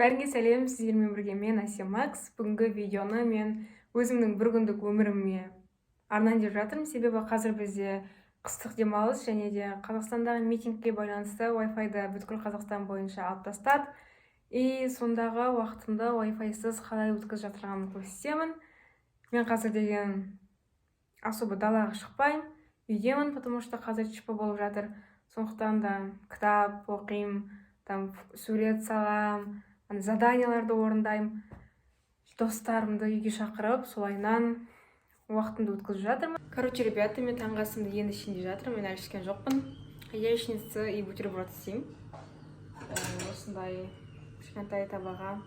Бәріңе сәлем, сіздермен бірге мен, Әсем Макс. Бүгінгі видеоны мен өзімнің бір күндік өміріме арнайын деп жатырмын, себебі қазір бізде қыстық демалыс және де Қазақстандағы митингке байланысты Wi-Fi-ды бүткіл Қазақстан бойынша алып тастады. И сондағы уақытымды Wi-Fi-сыз қалай өткізіп жатырғанымды көрсетемін. Мен қазір деген особо далаға шықпаймын, үйдемін, потому что қазір ЧП болып жатыр. Сондықтан да кітап оқимын, там сурет саламын, ана заданияларды орындаймын, достарымды үйге шақырып, солайынан уақытымды өткізіп жатырмын. Короче, ребята, мен таңғы асымды енді ішейін деп жатырмын, мен әлі ішкен жоқпын. Яичница и бутерброд істеймін. Осындай кішкентай табаға,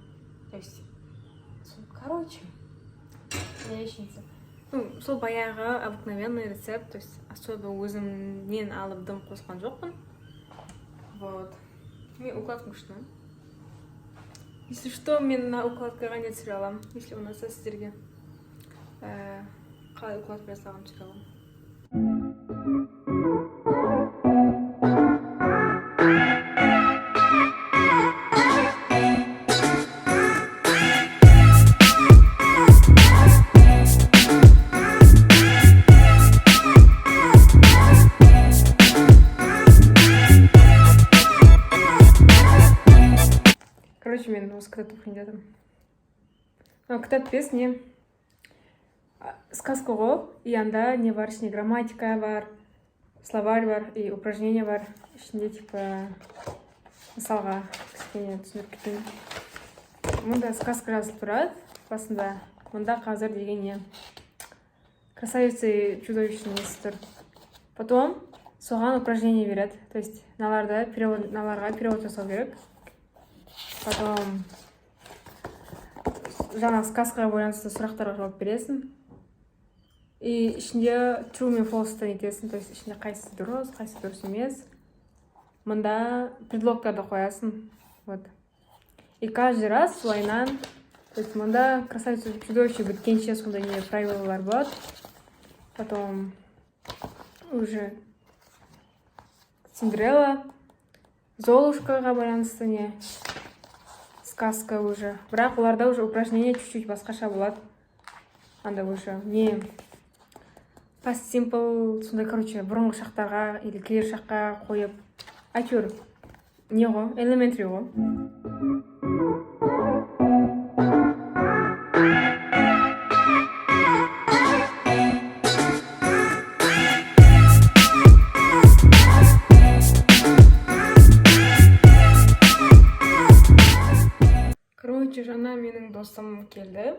то есть, короче, яичница. Ну, сол баяғы обыкновенный рецепт, то есть особо өзімнен алып дым қосқан жоқпын. Вот. Мен укладка күшті. Если что, мен мына укладкаға не түсіре аламын, если ұнаса сіздерге. Қалай укладка жасағанымды түсіре аламын. Короче, мен осы кітапты оқиын деп жатырмын. Мынау кітап емес, не, сказка ғой. И анда не бар ішінде? Грамматика бар, словарь бар и упражнение бар ішінде. Типа, мысалға, кішкене түсіндіріп кетейін. Мұнда сказка жазылып тұрады басында. Мұнда қазір деген не, «Красавица и чудовище» несі тұр. Потом соған упражнение береді, то есть мыналарды перевод, мыналарға перевод жасау керек. Потом жаңа сказкаға байланысты сұрақтарға жауап бересің. И ішінде true мен false нетесің, то есть ішінде қайсысы дұрыс, қайсысы дұрыс емес. Мында предлогтарды қоясың. Вот, и каждый раз солайынан, то есть мында «Красавица и чудовище» біткенше сондай не, правилалар болады. Потом уже Синдерелла, Золушкаға байланысты не, сказка уже, бірақ оларда уже упражнение чуть чуть басқаша болады. Анда уже не, past simple сондай, короче, бұрынғы шақтарға или келер шаққа қойып, әйтеуір не ғой, elementary ғой. Короче, жаңа менің досым келді.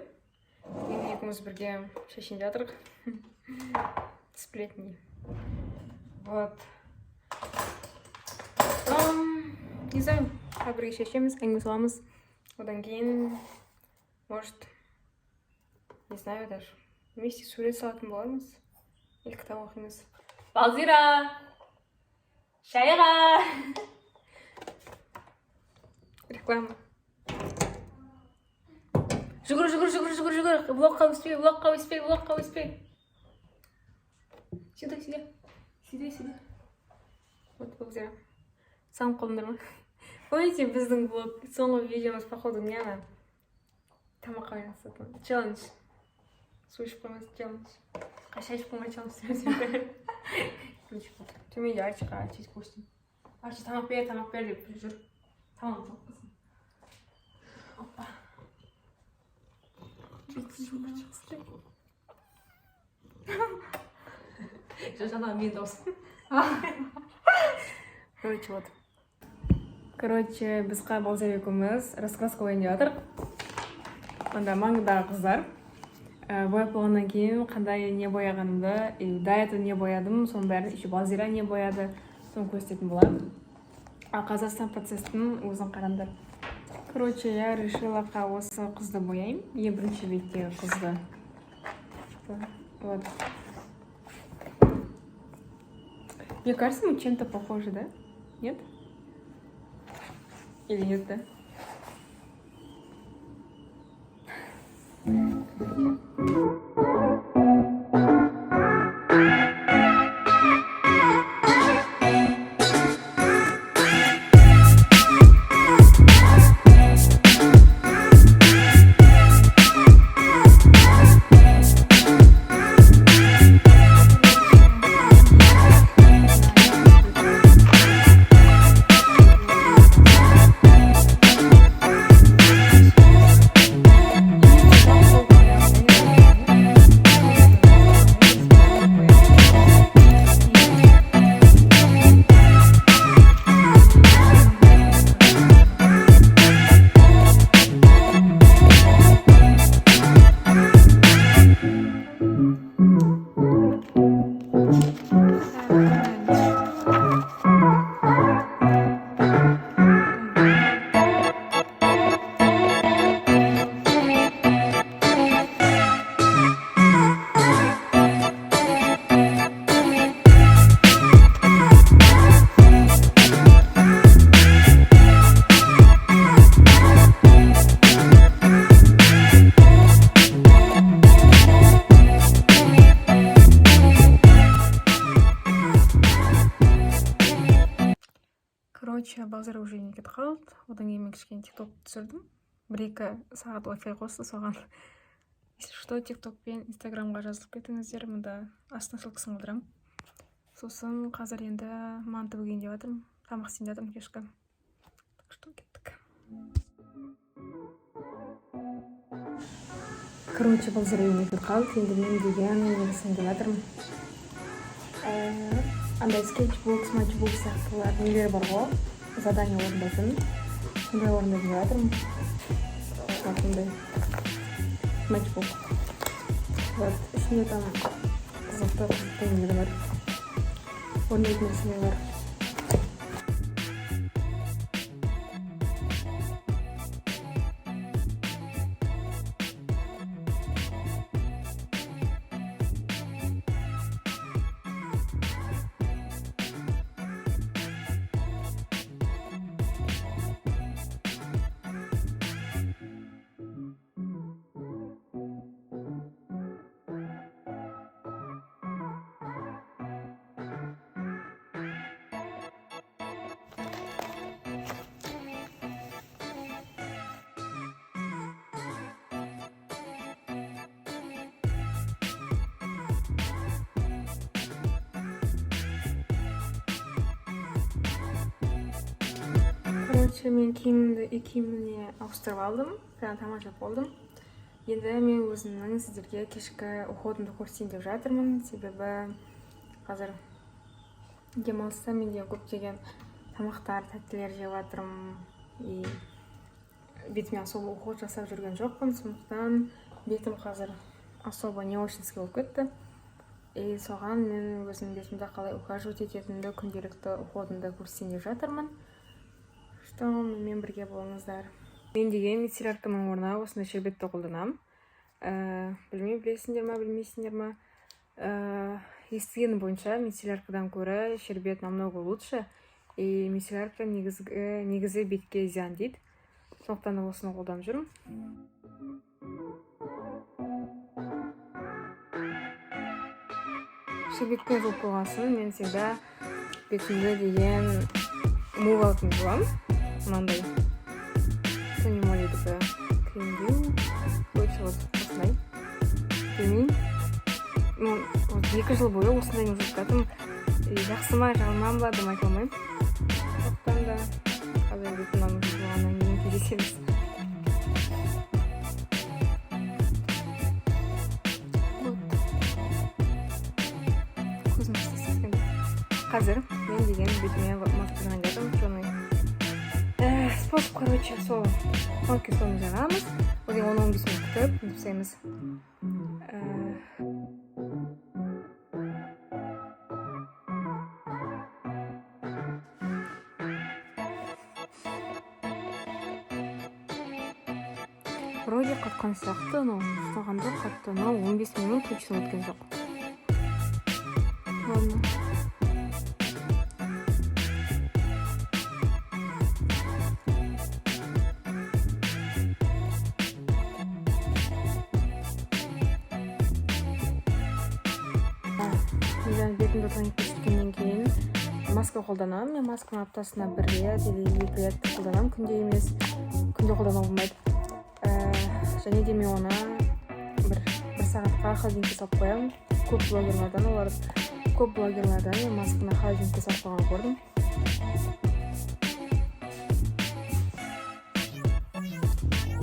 Енді екеуміз бірге шай ішейін жатырық. Сплетни. Вот. Не знаю, бірге шай ішеміз, әңгіме саламыз. Одан кейін, может, не знаю даже, вместе сурет салатын болармыз. Или кітап оқимыз. Балзира! Шайға! Реклама. Жүгір, жүгір, жүгір, жүгір, жүгір. Влогқа өспей, влогқа өспей, влогқа өспей. Сюда, сюда. Сюда, сюда. Вот, Балзира. Сағынып қалдыңдар ма? Помните, біздің влог, соңғы видеомыз, походу, не ана? Тамаққа байланысты. Челлендж. Су ішіп қоймас челлендж. Шай ішіп қоймай челлендж істейміз. Короче, вот. Төменде Арчиға, Арчи көрсетейін. Арчи, тамақ бер, тамақ бер деп жүр. Тамақ жоқ қызым. Опа. Жоқ, жаңағы менің дауысым. Короче, вот. Короче, біз Балзер екеуміз раскраска ойын деп жатырық. Анда маңдағы қыздар. Бояп болғаннан кейін қандай не бояғанымды, и до этого не боядым, соның бәрін, еще Балзира не бояды, соны көрсететін боламын. Ал Қазақстан процесстің өзін қараңдар. Короче, я решила осы қызды бояймын. Ең бірінші беттегі қызды. Вот. Мне кажется, мы чем-то похожи, да? Нет? Или нет, да? Короче, Балзар уже үйіне кетіп қалды. Одан кейін мен кішкене тикток түсірдім. 1-2 сағат Wi-Fi қосты соған. Если что, тикток пен инстаграмға жазылып кетіңіздер. Мында астына ссылкасын қалдырамын. Сосын қазір енді манты бөгейін деп жатырмын. Тамақ істейін деп жатырмын кешкі. Так что кеттік. Короче, Балзар үйіне кетіп қалды. Енді мен деген не жасайын деп жатырмын. Андай скетчбук, сматчбук сияқтылар нелер бар ғой, задание орындайтын. Сондай орындайын деп жатырмын. Вот сондай матчбук. Вот, ішінде там қызықты қызықты нелер бар. Орындайтын нәрселер бар. Короче, мен киімімді үй киіміне ауыстырып алдым. Прям тамаша болдым. Енді мен өзімнің сіздерге кешкі уходымды көрсетейін деп жатырмын. Себебі қазір демалыста менде көптеген тамақтар, тәттілер жеп жатырмын. И бетіме особо уход жасап жүрген жоқпын. Сондықтан бетім қазір особо не очень болып кетті. И соған мен өзімнің бетімді қалай ухаживать ететінімді, күнделікті уходымды көрсетейін деп жатырмын. Что менімен бірге болыңыздар. Мен деген мицеллярканың орнына осындай шербетті қолданамын. Білмеймін, білесіңдер ма, білмейсіңдер ма. Естігенім бойынша, мицелляркадан гөрі шербет намного лучше. И мицеллярка негізі бетке зиян дейді. Сондықтан да осыны қолданып жүрмін. Шербетпен жуып болған соң мен всегда бетімді деген умывалкамен жуамын. Мынандай Тони Молидікі кремдеу. Короче, вот осындай. Білмеймін, ну вот 2 жыл бойы осындаймен жуып жатырмын. И жақсы ма, жаман ба деп айта алмаймын. Сондықтан да қазір бетім жуғаннан кейін кездесеміз. Вот, көзім істеп. Қазір мен деген бетіме маска жағайын деп жатырмын, черный. Способ, короче, сол тонкий слойын жағамыз, одан кейін 10-15 минут күтіп тастаймыз. Вроде қатқан сияқты, но ұстаған жоқ қатты, но 15 минут точно өткен жоқ. Ладно. Мен бетімді тоникпен сүрткеннен кейін маска қолданамын. Мен масканы аптасына бір рет или екі рет қолданамын, күнде емес, күнде қолдануға болмайды. Және де мен оны бір сағатқа холодильникке салып қоямын. Көп блогерлардан мен масканы холодильникке салып қойған көрдім.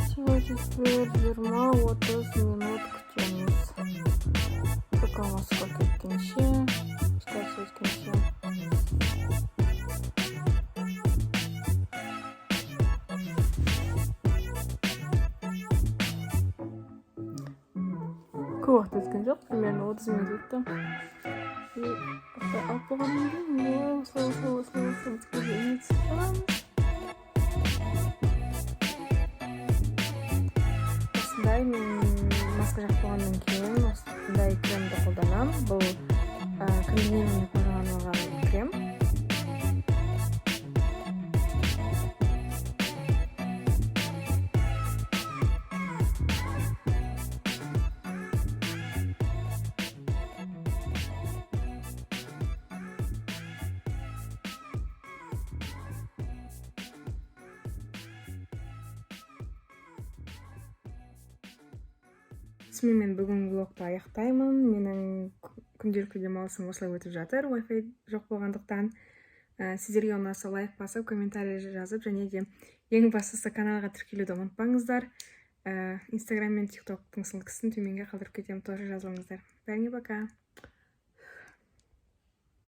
Всего теперь 20-30 минут күтеміз, пока маска кеткенше, ситуация өткенше. Көп уақыт өткен жоқ, примерно 30 минут өтті. И осылай алып болғаннан кейін осылай, осылай, осылай, осылай бізге үйіне түсіп қаламыз. Осындай мен маска жағып болғаннан кейін осындай кремді қолданамын. Бұл комбинированный кожаға арналған крем. Сонымен, мен бүгін влогты аяқтаймын. Менің күнделікті демалысым осылай өтіп жатыр, Wi-Fi жоқ болғандықтан. Сіздерге ұнаса, лайк басып, комментарий жазып және де ең бастысы каналға тіркелуді ұмытпаңыздар. Инстаграм мен Тиктоктың ссылкасын төменге қалдырып кетемін, тоже жазылыңыздар. Бәріңе пока!